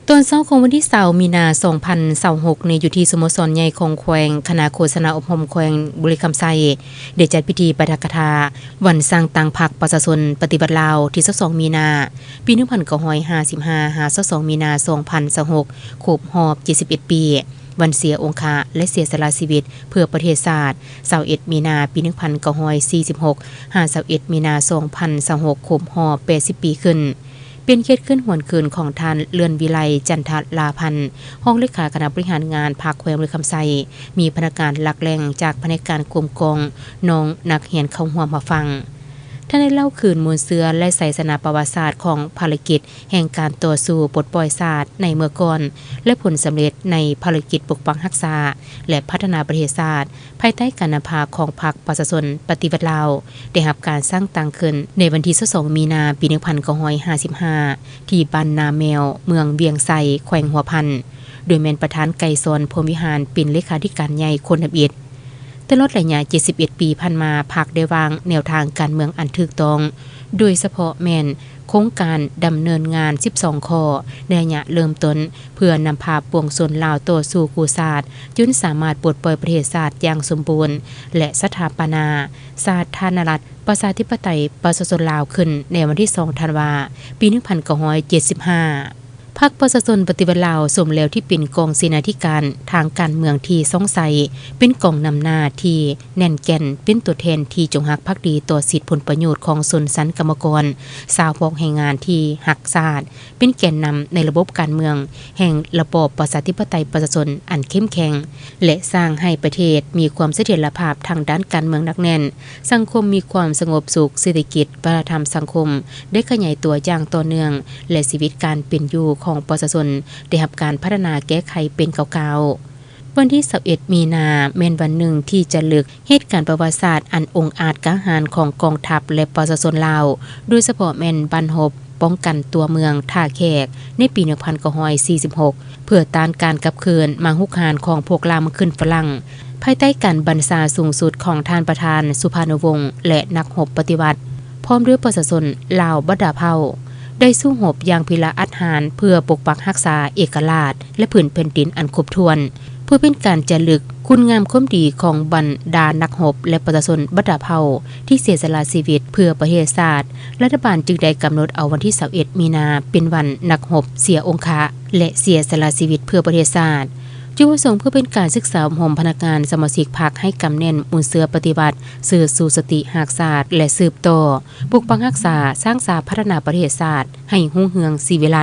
ຕອນເຊົ້າຂອງວັນທີຊາວ ມີນາ ສອງພັນຊາວຫົກນີ້ ຢູ່ທີ່ສະໂມສອນໃຫຍ່ຂອງແຂວງ, ຄະນະໂຄສະນາອົບຮົມແຂວງບໍລິຄຳໄຊ ໄດ້ຈັດພິທີປາຖະກະຖາວັນສ້າງຕັ້ງພັກປະຊາຊົນປະຕິວັດລາວ ທີຊາວສອງ ມີນາ ປີໜຶ່ງພັນເກົ້າຮ້ອຍຫ້າສິບຫ້າ ຫາ ຊາວສອງ ມີນາ ສອງພັນຊາວຫົກ ຄົບຮອບເຈັດສິບເອັດປີ, ວັນເສຍອົງຄະ ແລະ ເສຍສະຫຼະຊີວິດເພື່ອປະເທດຊາດ ຊາວເອັດ ມີນາ ປີໜຶ່ງພັນເກົ້າຮ້ອຍສີ່ສິບຫົກ ຫາ ຊາວເອັດ ມີນາ ສອງພັນຊາວຫົກ ຄົບຮອບແປດສິບປີຂຶ້ນ. ເປັນກຽດຂຶ້ນຫວນຄືນຂອງທ່ານ ເລື່ອນວິໄລ ຈັນທະລາພັນ ຮອງເລຂາຄະນະບໍລິຫານງານພັກແຂວງບໍລິຄຳໄຊ, ມີພະນັກງານຫຼັກແຫຼ່ງຈາກພະແນກການກົມກອງ ນ້ອງນັກຮຽນເຂົ້າຮ່ວມຮັບຟັງ. ທ່ານໄດ້ເລົ່າຄືນມູນເຊື້ອ ແລະ ໄຊຊະນະປະຫວັດສາດຂອງພາລະກິດແຫ່ງການຕໍ່ສູ້ປົດປ່ອຍຊາດໃນເມື່ອກ່ອນ ແລະ ຜົນສຳເລັດໃນພາລະກິດປົກປັກຮັກສາ ແລະ ພັດທະນາປະເທດຊາດ ພາຍໃຕ້ການນຳພາຂອງພັກປະຊາຊົນປະຕິວັດລາວ ໄດ້ຮັບການສ້າງຕັ້ງຂຶ້ນໃນວັນທີຊາວສອງ ມີນາ ປີໜຶ່ງພັນເກົ້າຮ້ອຍຫ້າສິບຫ້າ ທີ່ບ້ານນາແມວ ເມືອງວຽງໄຊ ແຂວງຫົວພັນ, ໂດຍແມ່ນປະທານໄກສອນ ພົມວິຫານ ເປັນເລຂາທິການໃຫຍ່ຄົນທຳອິດ. ຕະຫຼອດໄລຍະເຈັດສິບເອັດປີຜ່ານມາ, ພັກໄດ້ວາງແນວທາງການເມືອງອັນຖືກຕ້ອງ, ໂດຍສະເພາະແມ່ນໂຄງການດຳເນີນງານສິບສອງຂໍ້ໃນໄລຍະເລີ່ມຕົ້ນ ເພື່ອນຳພາປວງຊົນລາວຕໍ່ສູ້ກູ້ຊາດ, ຈົນສາມາດປົດປ່ອຍປະເທດຊາດຢ່າງສົມບູນ ແລະ ສະຖາປະນາສາທາລະນະລັດ ປະຊາທິປະໄຕ ປະຊາຊົນລາວຂຶ້ນໃນວັນທີສອງ ທັນວາ ປີໜຶ່ງພັນເກົ້າຮ້ອຍເຈັດສິບຫ້າ. ພັກປະຊາຊົນປະຕິວັດລາວ ສົມແລ້ວທີ່ເປັນກອງເສນາທິການທາງການເມືອງທີ່ຊ່ອງໃສ, ເປັນກອງນຳໜ້າທີ່ແໜ້ນແກ່ນ, ເປັນຕົວແທນທີ່ຈົງຮັກພັກດີຕໍ່ສິດຜົນປະໂຫຍດຂອງຊົນຊັ້ນກຳມະກອນ, ຊາວພອກແຮງງານທີ່ຮັກຊາດ, ເປັນແກນນຳໃນລະບົບການເມືອງແຫ່ງລະບອບປະຊາທິປະໄຕປະຊາຊົນອັນເຂັ້ມແຂງ ແລະ ສ້າງໃຫ້ປະເທດມີຄວາມສະຖຽນລະພາບທາງດ້ານການເມືອງໜັກແໜ້ນ, ສັງຄົມມີຄວາມສະຫງົບສຸກ, ເສດຖະກິດ, ວັດທະນະທຳສັງຄົມໄດ້ຂະຫຍາຍຕົວຢ່າງຕໍ່ເນື່ອງ ແລະ ຊີວິດການເປັນຢູ່ຂອງປະຊາຊົນໄດ້ຮັບການພັດທະນາແກ້ໄຂເປັນກ້າວໆ. ວັນທີຊາວເອັດ ມີນາ ແມ່ນວັນໜຶ່ງທີ່ຈະລຶກ ເຫດການປະຫວັດສາດອັນອົງອາດກ້າຫານຂອງກອງທັບ ແລະ ປະຊາຊົນລາວ, ໂດຍສະເພາະແມ່ນບັ້ນຮົບປ້ອງກັນຕົວເມືອງທ່າແຂກໃນປີໜຶ່ງພັນເກົ້າຮ້ອຍສີ່ສິບຫົກ ເພື່ອຕ້ານການກັບຄືນມາຮຸກຮານຂອງພວກລ່າມະຂືນຝຣັ່ງ, ພາຍໃຕ້ການບັນຊາສູງສຸດຂອງທ່ານປະທານສຸພານຸວົງ ແລະ ນັກຮົບປະຕິວັດ ພ້ອມດ້ວຍປະຊາຊົນລາວບັນດາເຜົ່າ ໄດ້ສູ້ຮົບຢ່າງພິລະອັດຫານເພື່ອປົກປັກຮັກສາເອກະລາດ ແລະ ພື້ນແຜ່ນດິນອັນຄົບຖ້ວນ. ເພື່ອເປັນການຈາລຶກຄຸນງາມຄວາມດີຂອງບັນດານັກຮົບ ແລະ ປະຊາຊົນບັນດາເຜົ່າທີ່ເສຍສະຫຼະຊີວິດເພື່ອປະເທດຊາດ, ລັດຖະບານຈຶ່ງໄດ້ກຳນົດເອົາວັນທີຊາວເອັດ ມີນາ ເປັນວັນນັກຮົບເສຍອົງຄະ ແລະ ເສຍສະຫຼະຊີວິດເພື່ອປະເທດຊາດ. ຈຸດປະສົງເພື່ອເປັນການສຶກສາອົບຮົມພະນັກງານສະມາຊິກພັກໃຫ້ກຳແໜ້ນມູນເຊື້ອປະຕິວັດ, ເຊີດຊູສະຕິຮັກຊາດ ແລະ ສືບຕໍ່ປົກປັກຮັກສາ, ສ້າງສາພັດທະນາປະເທດຊາດໃຫ້ຮຸ່ງເຮືອງສີວິໄລ.